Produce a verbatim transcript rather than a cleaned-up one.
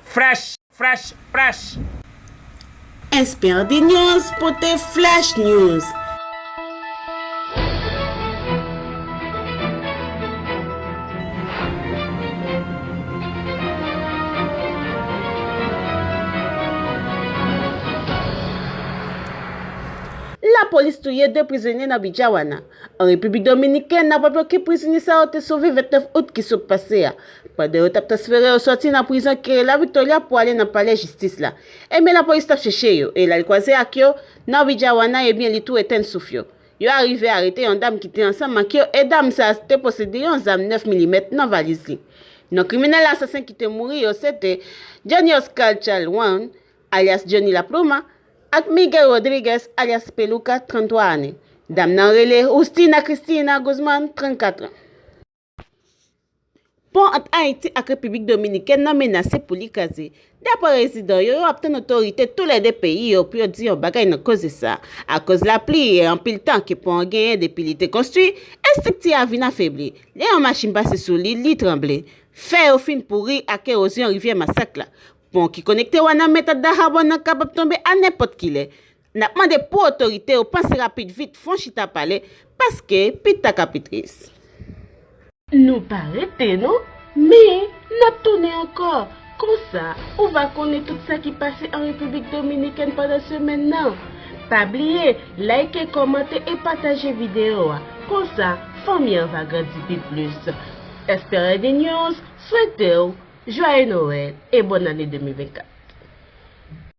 Fresh, fresh, fresh. S P R D News pote Flash News. Lapolis touye de prizonye nan Bidjawana. An Repiblik Dominikèn, n ap raple ke prizonye sa yo te sove vennèf out ki sot pase a, pandan yo t ap transfere yo sòti nan prizon Kirela Victoria pou ale nan palè jistis la. Ebyen, lapolis t ap chèche yo, e lè l kwaze ak yo nan Bidjawana, ebyen, li tou etenn souf yo. Yo arive arete yon dam ki te ansanm ak yo, e dam sa a te posede yon zam nèf milimèt nan valiz li. Non kriminèl asasen ki te mouri yo se te Johnny Oscar Chalwan, alyas Johnny Lapluma, ak Miguel Rodriguez, alyas Peluca, tranntwa ane. Dam nan rele Justina Cristina Guzman, trannkat an. Pon ant Ayiti ak Repiblik Dominikèn nan menase pou li kraze. Dapre rezidan yo, yo ap tann otorite toulède peyi yo pou yo di yon bagay nan koze sa. Akoz lapli e anpil tan ke pon an genyen depi li te konstwi, estrikti a vin afebli. Lè yon machin pase sou li, li tranble. Fè yo fin pouri ak ewozyon rivyè Masak la. Pon ki konekte Wanament ak Dajabon nan kapab tonbe a nenpòt ki lè. N ap mande pou otorite yo panse rapid vit, fè yon chita pale, paske pita ka pi tris. Nou pa rete non, men n ap tounen ankò. Konsa, ou va konnen tout sa ki pase an Repiblik Dominikèn pandan semèn nan. Pa bliye, like, kòmante e pataje videyo a. Konsa, fanmi an va grandi pi plis. S P R D News swete w jwaye Nwèl e bòn ane de mil vennkat.